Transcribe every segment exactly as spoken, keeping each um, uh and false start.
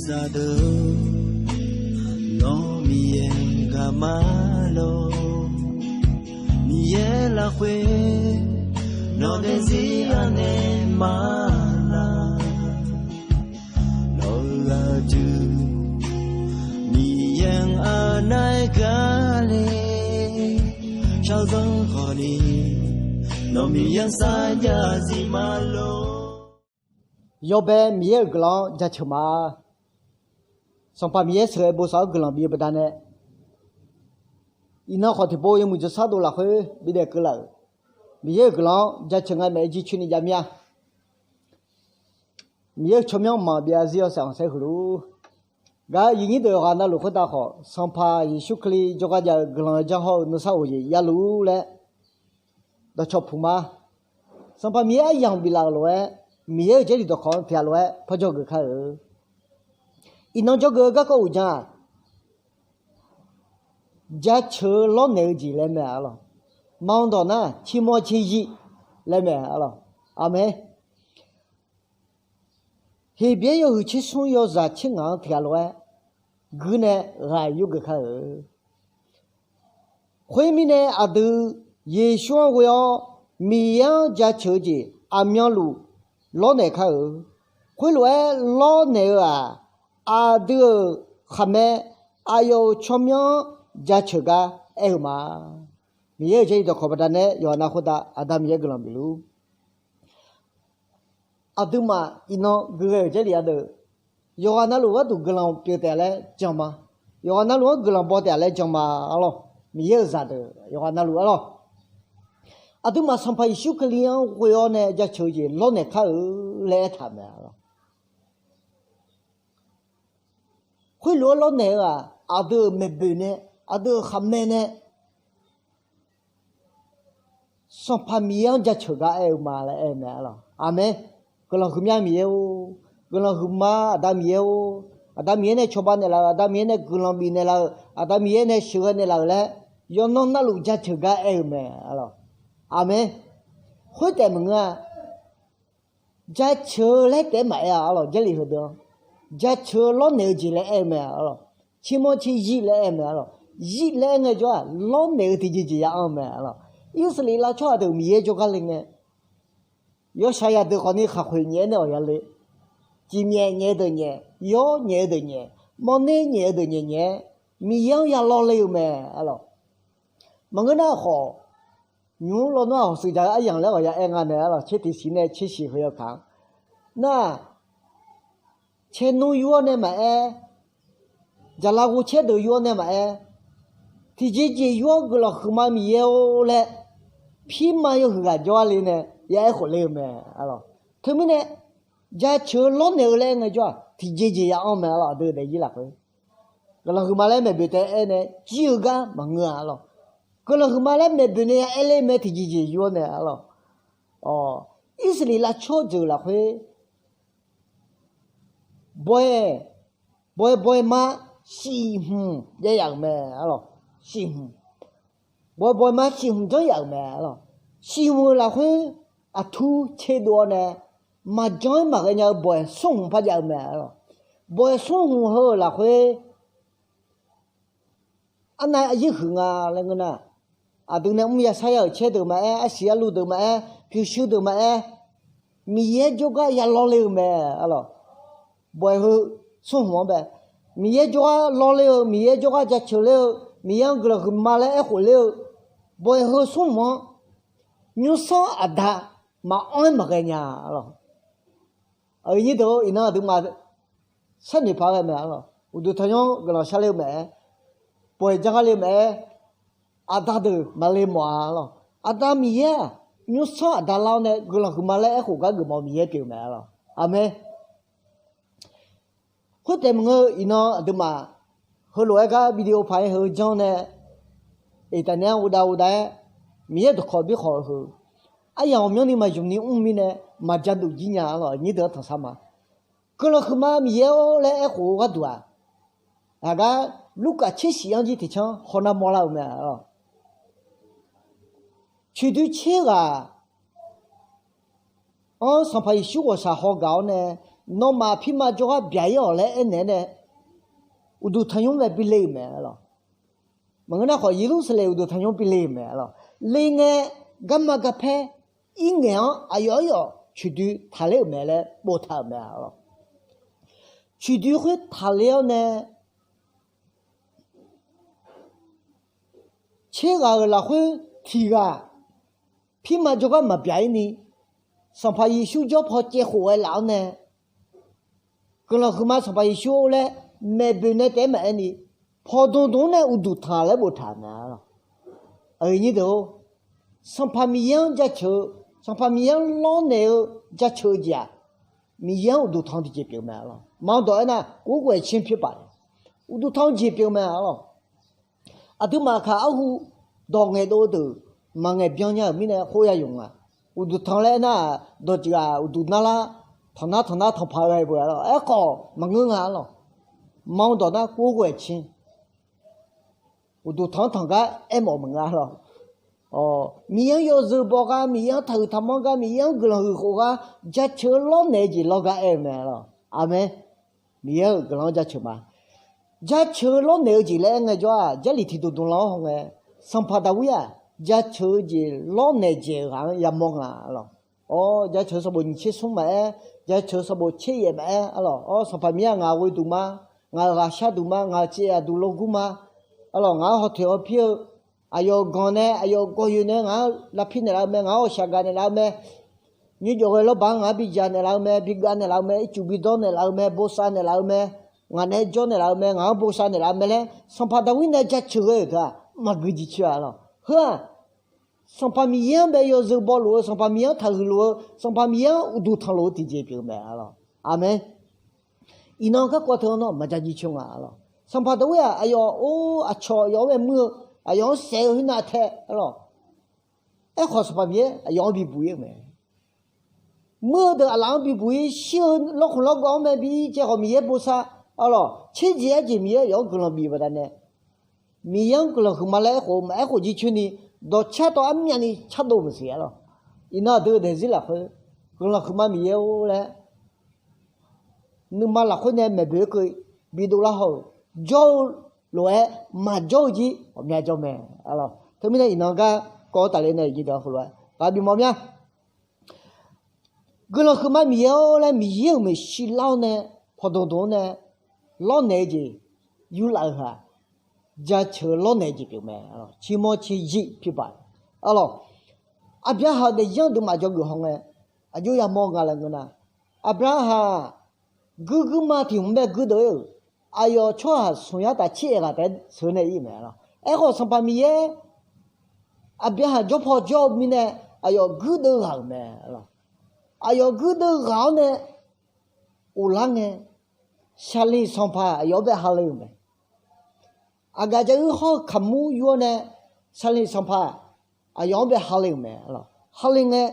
Zaqdeuq, nawr Miqyaer gaqma lor. Miqyaer lafkhoer nawq daefzir anaeq ma nar, nawq-eu aqdui Miqyaer-anr aqnav-aer gale. Shaqzanr khawfni nawq Miqyaer-anr sarjax zif ma lor. Yawbae Miqyaer-euq guiqlanq-anr jaceuq ma. Sanqpaq Miqyaer sheuqghae bosav-anr guiqlanq bif-eu baqdanae, iqnan khawf tiqpov yawmuiq jawrshar dov lafkhoer bidaef keuvlaf-euq Miqyaer-euq guiqlanq-anr jaceuq nga maeq-aer jircoer ni jav mir-a. Miqyaer-euq tsawrmyanr maqbyav zir-awr saef-anr saer huiq luf. Gaq-eu aqyuif nyir deuq yawqghaq navluf khoertav khawf, Sanqpaq Yeqsur Kali jawrgar jav-eu guiqlanq-eu janr hawr-eu nuisar ghof jeq yaluf laer dawqcawq puq ma. Sanqpaq Miqyaer aryamq biflaf-euq lof-aer, Miqyaer-euq Jarlif dawqkawq-anr tiqghaq lof-aer parjawr geuf kar-euq. Iqnan jawrgeuf-eu garkawv uqdzan-aq, jaceuq-eu lawrnaeq-eu jeq laer mae arlawq. Maqanr dawq nar, cirmawr cirzir laer mae arlawq. Aqmeq. Heqbyaer yawhuiq tsersmr yawzaq tser ngaq-anr tiqghaq lof-aer guir nae ghaq yurgeuf kar-euq. Khoermirnae, aqdui Yeqsur-anr ghoe-awr Miqyaer-anr jaceuq-eu jeq aqmyanluf lawrnaeq kar-euq. Khoerlof-aer lawrnaeq-eu-aq, aqdui-euq khaqmae aqyawf-euq tsawrmyanr-anr jaceuq gar aer-eu ma. Miqyaer-euq Jarlif dawqkawq baqdanae yawqha nav khoertav Aqda Miqyaer guiqlanq bifluf. Aqduimaf iqnan guighae-euq Jarlif-a deuq, yawqghaq navluf gharduq guiqlanq pyeuf taef-a laer jan ma. Yawqghaq navluf-anr guiqlanq baw taef-a laer jan ma arlawq. Miqyaer-euq zaqdeuq yawqghaq navluf arlawq. Aqduimaf Sanqpaq Yeqsur Kali-anr ghoe-awr nae jaceuq-eu jeq lawrnaeq kar-euq laer aertaq mae arlawq. Khoerlof-aer lawrnaeq-eu-aq, aqdui-euq maeqboeq nae, aqdui-euq khaqmae nae Sanqpaq Miqyaer-anr jaceuq gar aer-eu ma laer aer-eu mae arlawq. Aqmeq. Guiqlanq huiqmya Miqyaer-or, guiqlanq huiqma Aqda Miqyaer-or, Aqda Miqyaer nae cawba naeqlaf-euq, Aqda Miqyaer nae guiqlanq bif naeqlaf-euq, Aqda Miqyaer nae sheuqghae naeqlaf-euq laer yawqnan navluf jaceuq gar aer-eu mae arlawq. Aqmeq. Khoertaef maqngeur-a. Jaceuq-eu laer taef-aer maqaer-a arlawq, Jarlif heudeuq-anr. Jaceuq-eu lawrnaeq-eu jeq laer aer-eu mae arlawq. Cirmawr cirzir laer aer-eu mae arlawq. Zir laer aer ngaejawr-aq, lawrnaeq-eu tiqjeq jeq ya anr-eu mae arlawq. Irsaqleqlav tsawrhaq deuq Miqyaer jawrgar le ngae, yawshaq yadeuq khawfni khaqkhoeq nyaef-aer nae awq ya le. Cifmyaef nyaef-eu deuq nyaef, yawr nyaef-eu deuq nyaef, mawrner nyaef-eu deuq nyaef nyaef-aer Miqyaer-anr ya lawr le-eu mae arlawq. Maqngeur nar khawf, nymq-mr lawnmr-aq hawq shuif jaq-eu aryamq laer awq ya aer nga nae arlawq, tser tiqsiq nae tser siq heu yawkaq-anr nar, caernmr yur-awr nae maqaer, jaqlaf ghovcaer deuq yur-awr nae maqaer, tiqjeqjeq yur-awr guiqlanq huiqma Miqyaer-or laer, pirma yawhuiq ghaq jawrgar le nae ya aer khof le-eu mae arlawq. Teumirnae, jaceuq-eu lawrnaeq-eu laer aer ngaejawr-aq, tiqjeqjeq ya anr mae arlawq, aqdui daefzir lafkhoer. Guiqlanq huiqma laer maeqboeq taef-aer nae jir-eu gar maqngeur-a arlawq. Guiqlanq huiqma laer maeqboeq nae ya aer le mae tiqjeqjeq yur-awr nae arlawq. Irsaqleqlav tsawrjeuq lafkhoer bawq-aer, bawq-aer bawq-aer ma shif hmq jaev yaf-euq mae arlawq. Shif hmq. Bawq-aer bawq-aer ma shif hmq janr yaf-euq mae arlawq. Shif hmq-eu lafkhoer aqtur tserdov-awr nae maqjanr-aer maqghae nya-eu bawq-aer smr hmq par jav-eu mae arlawq. Bawq-aer smr hmq heu-euq lafkhoer arnav aqyir huiq nga laer ngeur nar, aqdui nae mr ya sar ya-euq caer deuq maqaer, arsiq arluv deuq maqaer, pyurshuir deuq maqaer, Miqyaer jawrgar ya lawr le-eu mae arlawq. Bawq-aer heu smr hmq-anr bae, Miqyaer jawrgar lawr ler-eu, Miqyaer jawrgar jaceuq ler-eu, Miqyaer-anr guiqlanq huiqma laer aerkhof ler-eu, bawq-aer heu smr hmq-anr nymrsanr aqda maqanr-aer maqghae nya arlawq. Aqyuif nyir deuq-or, iqnan aqduimaf sharnoeq paq-aer ghae mae arlawq. Uqduq tanqnymr guiqlanq shar ler-eu mae-aer, bawq-aer janr gar le-eu mae-aer, aqda deuq maqle mawf-a arlawq. Aqda Miqyaer-aq, nymrsanr aqda lar-awr nae guiqlanq huiqma laer aerkhof gar geufmawf-eu Miqyaer pyeuf-eu mae arlawq. Aqmeq. Khoertaef maqngeur, iqnan aqduimaf heulof-aer gar video paq-aer heu janr nae, eqtaf nae-anr ghofdav ghofdav-aer Miqyaer dawqkawq birkhawf-eu heu, aryamq ghawqmyanrni maqzmq ni mr mirnae maqja duf jir nya arlawq. Nyir deuq-anr tanqsar ma. Guiqlanq huiqma Miqyaer-or laer aerkhof-eu gharduq-aq, aqgar Lurkaf tser shif-anr jir tiqcanr hawnar mawrlar-eu mae arlawq. Coeqdoi tser ghaq-anr Sanqpaq Yeqsur ghawqshaq haw gaq-awr nae, nawmaf pirma jawrgar byaq-ir-awq laer aernaeq-aer nae, uqduq tanqnymr mae bi le-euq mae lawq. Maqngeur nar khawf, Yeqlursaqlaeq uqduq tanqnymr bi le-euq mae lawq. Le ngae, garma garpaer, ir ngaeq-anr aqyawf-aer yawf coeqdoi taqler-euq mae laer boftaq-euq mae lawq. Coeqdoi khoer taqler-awr nae, tser ghaq-euq lafkhoer tiq ghaq pirma jawrgar maqbyaq-ir ni, Sanqpaq Yeqsur jawr paw caevkhof-aer laf-awr nae, guiqlanq huiqma Sanqpaq Yeqsur-or laer maeqboeq nae taef-aer maqaer ni, pawqdmq dmq-anr nae uqduq tanq laer boftaq-euq mae lawq. Aqyuif aqnyir deuq-or, Sanqpaq Miqyaer-anr jaceuq-eu, Sanqpaq Miqyaer-anr lawrnaeq-eu jaceuq-eu jeq-aq, Miqyaer-anr uqduq tanq-eu tiqjeq pyeuf mae lawq. Maqanr dawq aernar, ကိုးကွယ်ခြင်းဖြစ်ပါတယ်. Uqduq tanq-eu jeq pyeuf mae lawq. Aqduimaf kaq arhu dawq ngaeqdov-eu deuq maqngaeq byan nya-euq mirnae khoer ya yawq nga. Uqduq tanq laer aernar, dawqtsuif-aq uqduq narlar, tanqnar tanqnar tanqpaq ghae-eu beu-a lawq. Aerkhawf maqngeur nga lawq. Maqanr dawq nar ကိုးကွယ်ခြင်း uqduq tanq-anr tanq gar aermawf maqngeur lawq. Miqyaer-anr yawzeu baw gar, Miqyaer-anr taqhuiq taqmanr gar, Miqyaer-anr guiqlanq huiq khof gar, jaceuq-eu lawrnaeq-eu jeq lawr gar aer-eu mae lawq. Aqmeq. Miqyaer-euq guiqlanq-anr jaceuq ma. Jaceuq-eu lawrnaeq-eu jeq laer aer ngaejawr-aq, Jarlif tiqdmq dmq lan-anr haw ngae, Sanqpaq Daqwir-aq, jaceuq-eu jeq lawrnaeq dzaeq-eu ghaq-anr yamawr nga lawq. Awr, jaceuq sanqbof nyiq tser smr maqaer, jaceuq sanqbof tser yaef maqaer, arlawq, awr, Sanqpaq Miqyaer-aq, ngaq-euq ghoe duq ma, ngaq-euq ghaqshar duq ma, ngaq-euq caev aqduq lawrgur ma, arlawq, ngaq-anr hawtoeq hawpir-eu, aqyawf-euq ganq nae, aqyawf-euq gawqyoeq nae ngaq-anr lavpir naeqlaf-eu mae, ngaq-anr ghawqshaq gaq naeqlaf-eu mae, nymrjawf ghae lawrbaq-anr ngaq-anr bidzaq naeqlaf-eu mae, bigav naeqlaf-eu mae, ircuf bidawr naeqlaf-eu mae, bosav naeqlaf-eu mae, ngaq nae jawr naeqlaf-eu mae, ngaq-anr bosav naeqlaf-eu mae laer, Sanqpaq Daqwir nae jaceuq ghae-euq teu-aq, maqgui jiq coer-a lawq. Heu-aq, Sanqpaq Miqyaer-anr bae yawzeu bawluf-eu, Sanqpaq Miqyaer-anr taqhuiq luf-eu, Sanqpaq Miqyaer-anr uqduq tanqluf-eu tiqjeq pyeuf-eu mae lawq. Aqmeq. Iqnan garkawv teu-anr nawr maqja jiq coer nga lawq. Sanqpaq Daqwir-aq, aqyawf or aqcawq aqyawf-anr bae muir-eu, aqyawf-anr saef-eu khoernav tae lawq. Aerkhawf Sanqpaq Miqyaer aqyawf-anr bibuq-ir-eu mae. Muir-eu deuq aqlaf-anr bibuq-ir, shir-eu lawrkhmq lawrgawv-anr mae bi-ir caev khawf Miqyaer bosav, arlawq, tserjeq arjeq Miqyaer aqyawf-anr guiqlanq bif baqdanae, Miqyaer-anr guiqlanq huiqma laer aerkhof maqaer khof jircoer ni, dawqcar tawv armyavni cardov maqsiq-a lawq. Iqnan aqdui-eu daefzir lafkhoer, guiqlanq huiqma Miqyaer-or laer nuima lafkhoer nae maeqboeq-aer keuv bidov lar haw-euq, jawr-eu lof-aer maqjawr-eu jir ghawqmya jawr mae. Teumirnae iqnan garkawv-anr tafle nae heulof-aer ghaq bimawr mya. Guiqlanq huiqma Miqyaer-or laer Miqyaer-euq maeqshi lar-awr nae, pawqdmq dmq-anr nae lawrnaeq-eu jeq yurlaf-eu heu-aq, jaceuq-eu lawrnaeq-eu jeq pyeuf mae. Ciqmawr ciqzir pirbaq, arlawq, Aqbyaqhaq daefzir-anr duimaf jawrgeuf haw ngae, aqjox yamawr nga laer ngeur nar, Aqbyaqhaq guir guirma tiq hmq bae guirdeuv-ir-euq, aqyawf tsawrhaq smq yar taf tser aeq ghaq taef-aer sheuq nae ir mae lawq. Aerkhawf Sanqpaq Miqyaer Aqbyaqhaq jawr paw jawr-eu mirnae, aqyawf guirdeuv ghaq-euq mae lawq. Aqyawf guirdeuv ghaq-awr nae ghoflar ngae, Saqliq sanqpaq aqyawf-anr bae hale-euq mae. Aqgaf jav-ir hawr-eu kaqmur yur-awr nae, Saqliq sanqpaq aqyawf-anr bae hale-euq mae. Hale ngae,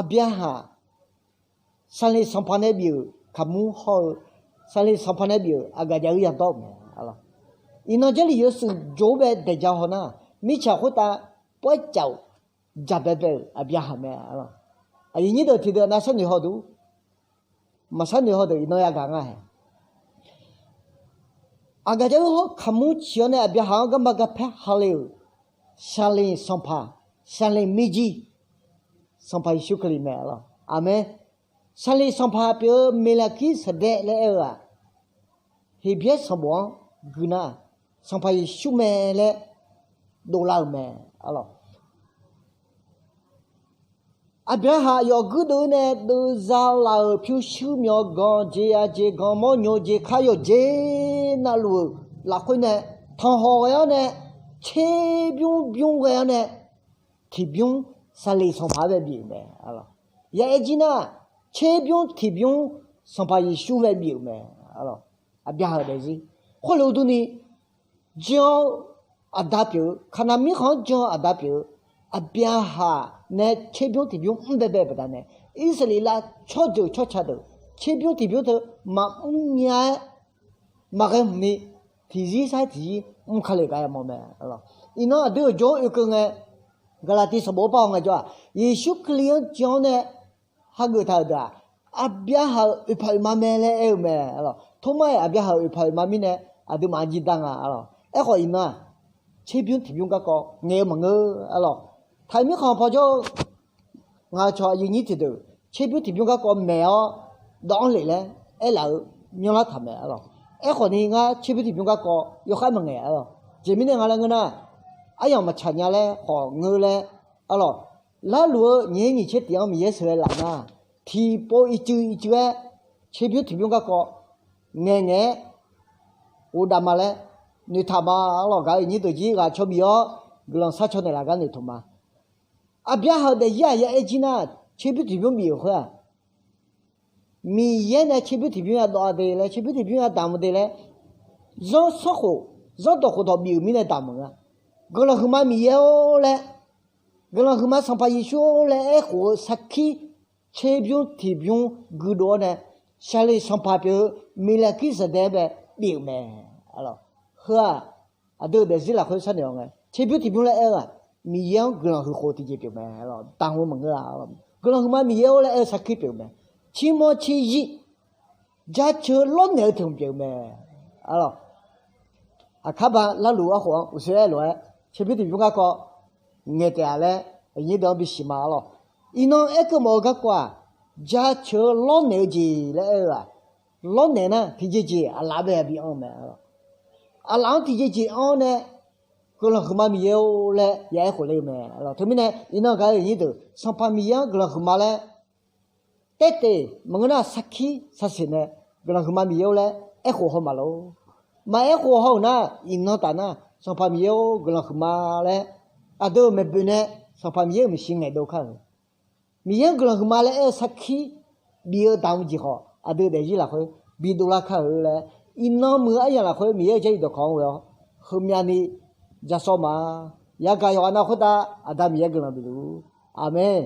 Aqbyaqhaq Saqliq sanqpaq nae bif-euq kaqmur hawr-eu, Saqliq sanqpaq nae bif-euq aqgaf jav-ir yadawr-euq mae. Iqnan Jarlif yawshuif jov-aer bae daeq ja haw nar, mirtsaq khoertav pawr-aer caf-euq jaqbaebae-euq Aqbyaqhaq mae. Aqyuif nyir deuq tiqdeuq nav sharnoeq haw duq, maqsharnoeq haw deuq iqnan yagaq nga hae. Aqgaf jav-ir hawr kaqmur ciq-awr nae Aqbyaqhaq-anr garma garpaer hale-euq Saqliq sanqpaq, Saqliq mirjir, Sanqpaq Yeqsur Kali mae lawq. Aqmeq. Saqliq sanqpaq pyeuf-eu Meqlaqkirsaqdaeq laer aer-eu-aq, Heqbyaer sanqbof-anr gui nar, Sanqpaq Yeqsur mae laer dovlar-euq mae. Arlawq, Aqbyaqhaq yawf guirdeuv nae deuvza laf-euq pyurshuir myawqganq jeq aqjeq ganq mawrnyo jeq kar yawqjeq navluf-euq lafkhoer nae tanqhawq ghae-awr nae, tserbymr bymr ghae-awr nae, tiqbymr Saqliq sanqpaq-anr bae bif-euq mae. Ya aer jir nar, tserbymr tiqbymr Sanqpaq Yeqsur bae bif-euq mae. Aqbyaqhaq-euq daefzir khoerlof durni, jan-eu aqda pyeuf-eu, Kaqnaq mirkhanq-anr jan-eu aqda pyeuf-eu Aqbyaqhaq nae tserbymr tiqbymr mr baebae baqdanae, Irsaqleqlav tsawrjeuq tsawrca deuq tserbymr tiqbymr teu maqmr nya-aer maqghae hmq ni, tiqzir sar-aer tiqzir mr ka le gar yamawr mae. Iqnan aqdui-euq jawr-anr oekeuv ngae, Gaqlaqtiv sanqbof-anr par haw ngaejawr-aq, Yeqsur Kali-anr jan-awr nae hageuf taq-euq deuq-aq, Aqbyaqhaq-euq oeqpaq oeqma mae laer aer-eu mae, arlawq. Tormar-iq Aqbyaqhaq-euq oeqpaq oeqma mirnae aqduimaf-anr jir dar nga, arlawq. Aerkhawf iqnan-aq, tserbymr tiqbymr garkawv ngaeq-eu maqngeur, arlawq. Taqmirkhanq pawjawr-eu ngaq-euq cawq aqyuif nyir tiqdeuq, tserbymr tiqbymr garkawv maeq-awr dawv-anr lef laer aerlaf-eu myanrlar taq mae, arlawq. Aerkhawf ni ngar tserbymr tiqbymr garkawv yawkhav maqngaeq, arlawq. Aqjeq mirnae nga laer ngeur nar, aryamq maqtsaq nya laer khawf ngeur laer, arlawq. Larluf-eu nyiq her nyiq tser tiq-anr Miqyaer sheuqghae laf nar, tiqpov ircuiv ircuiv-aer tserbymr tiqbymr garkawv ngaeq ngaeq-aer ghofdav ma laer noeqtaq ma, arlawq. Gaq-euq nyir deuq jir ghaq caw bif-awr guiqlanq sharcaw naeqlaf gar noeqtaq ma. Aqbyaqhaq-euq daefzir-aq ya aer jir nar, tserbymr tiqbymr bif-euq khoer-aq, Miqyaer nae tserbymr tiqbymr yadawv-a de laer, tserbymr tiqbymr yadamq-eu de laer, zanrsanrkhof zanrdawq khofdawq bif-euq mirnae damq-euq nga. Guiqlanq huiqma Miqyaer-or laer, guiqlanq huiqma Sanqpaq Yeqsur-or laer aerkhof-eu sarkir, tserbymr tiqbymr guidov-awr nae, saqleq sanqpaq pyeuf-eu Miqlaeqkirsaqdaeq-anr bae bif-euq mae. Heu-aq, aqdui-euq daefzir lafkhoer sharnoeq-awr ngae, tserbymr tiqbymr laer aer-eu-aq, Miqyaer-anr guiqlanq huiq khof tiqjeq pyeuf mae, damq-eu maqngeur-a. Guiqlanq huiqma Miqyaer-or laer aer-eu sarkir pyeuf-eu mae. Tsermawr tseryiv jaceuq-eu lawrnaeq-eu tiq hmq pyeuf-eu mae, arlawq. Aqkar ba larluf arkhof-anr uqshoe aer lof-aer, tserbymr tiqbymr garkawv ngaeq taef-a laer aqnyir deuq-anr bisiq ma, arlawq. Iqnan aerkeuv mawf-eu garkawv-aq, jaceuq-eu lawrnaeq-eu jeq laer aer-eu-aq, lawrnaeq nar tiqjeqjeq aqlaf bae-a bi anr-eu mae, arlawq. Aqlaf-anr tiqjeqjeq anr nae, guiqlanq huiqma Miqyaer-or laer ya aerkhof le-eu mae, arlawq. Teumirnae iqnan gaq-euq aqnyir deuq, Sanqpaq Miqyaer-anr guiqlanq huiqma laer taertef maqngeur nar, sarkir sarseq nae guiqlanq huiqma Miqyaer-or laer aerkhof haw maqlor. Maqaer khof haw-euq nar, iqnan taf nar, Sanqpaq Miqyaer-or guiqlanq huiqma laer aqdui-euq maeqboeq nae Sanqpaq Miqyaer-euq maeqshi ngaeqdov kar-euq. Miqyaer-anr guiqlanq huiqma laer aer-eu sarkir bif-eu damq-eu jeq khawf, aqdui-euq daefzir lafkhoer bidov lar kar-eu laer, iqnan muiq-eu aryamq lafkhoer Miqyaer-euq Jarlif dawqkawq-anr ghoe-awr heumyav ni ja sawr ma. Yagaq yawqghaq nav khoertav Aqda Miqyaer guiqlanq bif luf-ur. Aqmeq.